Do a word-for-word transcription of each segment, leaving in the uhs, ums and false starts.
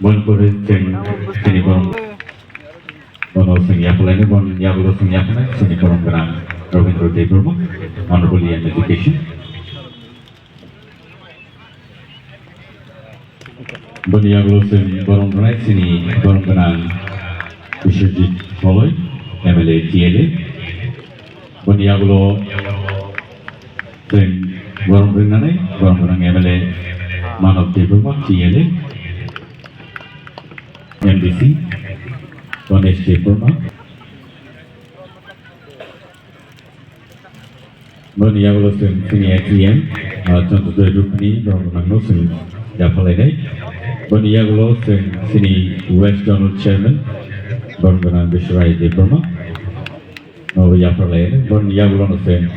Bon pore cheng chini bon. Bono sengya pelaini bon yagulo sengya pelai chini borom gwnang Rabindra Debbarma, Honorable E M Education. Boni yagulo chwng borom rwnai chini borom gwnang Biswajit Holoi, M L A, T L A. Boni yagulo chwng borom rwnani borom gwnang M L A Manav Debbarma, T L A, M D C Ganesh Debbarma. Boni yagulo chwng chini A T M, ah, Chandrajoy Rupini, borok nangno chwng yaphalainai. Boni yagulo chwng chini West Zonal Chairman, borok gwnang Biswrai Debbarma, no yaphalainai. Boni yagulo no chwng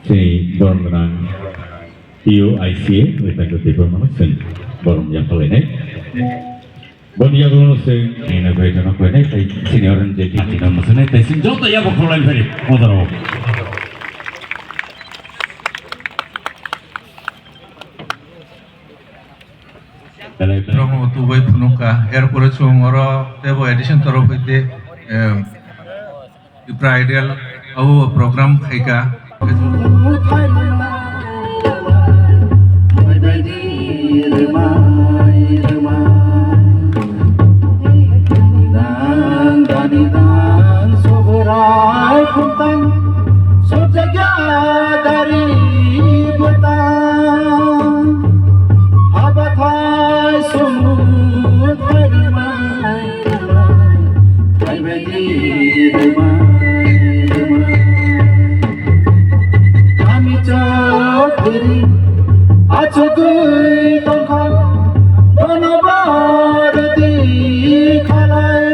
chini borok gwnang P O I C A, Upendra Debbarma no chwng borom yaphalainai. Boni yagulo se, ina bai jana koi nai, tai senior ni je kati na masane, tai sin jota yago kholai phari, odaro. Belai belai. Promo tu bai phunuka, er pore chwng oro tebo edition toro hoite, em, Tipra Idol abo program khaika. Kami chok diri, achugwi tongkha, bono bardi khalai.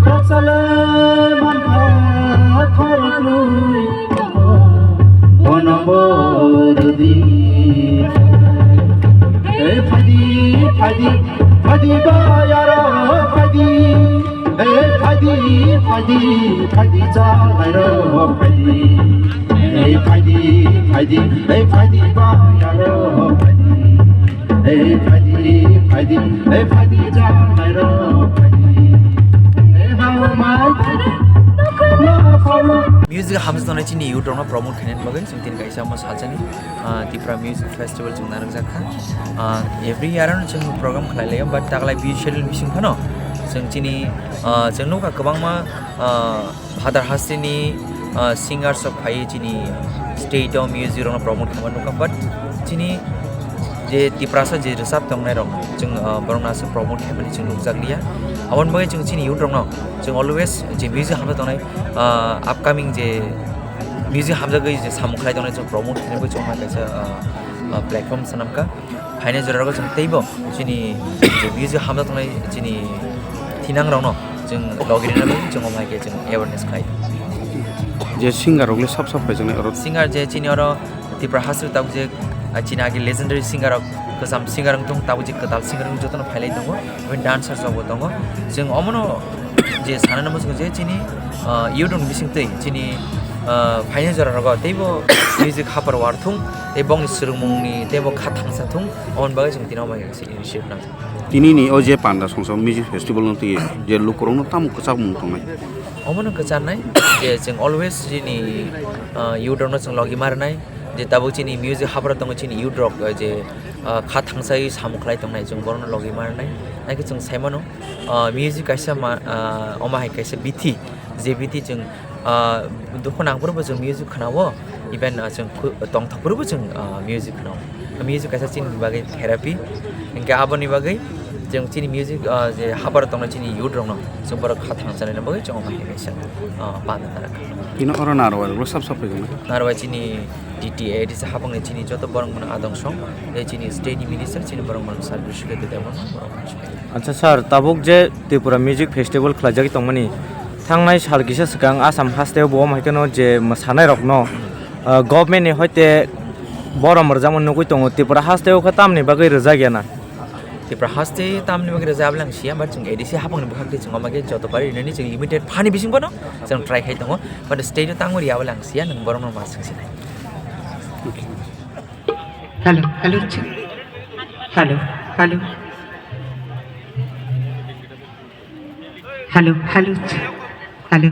Khaksa le mankha khoroknwi tongkha, bono bardi khalai. Ei phaidi, phaidi, phaidi ba yaro phaidi. Ei phaidi, phaidi, phaidi, chalairok phaidi. Ei phaidi, phaidi, ei phaidi, bayarok phaidi. Ei phaidi, phaidi, ei phaidi, chalairok phaidi. Ei hao mai phaidi, ma phaidi. Music hamjak tongnai chini youth rokno promote khainani bagwi chwng tini kaisa omo salsani. Ah, Tipra Music Festival chwng narwkjak kha. Ah, every year ano chwng program khlai laio, but taklai B C L bising phano chwng chini, ah, chwng nukha kwbangma, ah, bhadar hasteni, ah, singers rok phaiwi chini state o music rokno promote khaima nukha, but chini je Tiprasa je rwchap tongnai rok chwng, ah, borokno aswk promote khaimani chwng nukjak liya. Aboni bagwi chwng chini youth rokno chwng always je music hamjak tongnai, ah, upcoming je music hamjagwi je samung khlai tongnai chwng promote khainai bagwi chwng kaisa, ah, ah, platform swnamkha. Phainai jora rogo chwng teibo chini je music hamjak tongnai chini thinang rokno chwng logi rina bagwi chwng omo hai khe chwng awareness khlai. Je singer rok le sab sab phai chwng oro. Singer je chini oro Tipra hasteo tabuk je, ah, chini agi legendary singer rok, kwcham singer wng tong, tabuk je kwtal singer wng jotono phailai tongo, dancer rok bo tongo. Chwng omono je sanani muchungo je chini, ah, youth rokni bisingtwi chini, ah, phainai jora rogo teibo music hapar war thung, tei bongni swrwngmungni teibo kha thangsa thung, oboni bagwi chwng tini omo hai khe initiative nang. Tini ni o je panda songsa music festival no twi je lukurokno tamo kwchakmung tongnai? Omono kwcharnai je chwng always chini, ah, youth rokno chwng logi ma rwnai. Je tabuk chini music habra tongo, chini youth rok, eh, je, ah, kha thangsawi samung khlai tongnai, chwng borokno logi ma rwnai. Haikhe chwng sai mano, ah, music kaisa ma, ah, omo hai kaisa bithi, je bithi chwng, ah, dukhu nang phuru bo chwng music khna-o, even, ah, chwng khu-, tongthok phuru bo chwng, ah, music khna-o. Music kaisa chini bagwi therapy, hinkhe aboni bagwi chwng chini music, ah, je habra tongnai chini youth rokno chwng borok kha thangsanani bagwi chwng omo hai kaisa, ah, panda narwkha. Tini oro narwai rok sab sab phai tongo. Narwai chini D T A, D C habangni chini joto borok mano adong song, tei chini state ni minister chini borok mano sir Bishnu Debbarma borok mano. Acha sir, tabuk je Tripura Music Festival khlaijagwi tongmani, thangnai sal kisa swkang Assam hasteo bo omo hai kheno je mwsanai rokno, ah, government ni hoite borom rwjakmani nugwi tongo, Tripura hasteo khe tamni bagwi rwjak ya na? Tipra haste tamni bagwi rwjak abole ang siya, but chwng A D C hapangni bwkhak twi chwng omage joto pari rinani chwng limited phani bising bono chwng try khai tongo, but stage o tangwi riya abole ang siya, nwng borokno ma swngsinai. Hello, hello, check. Hello, hello. Hello, hello, check. Hello.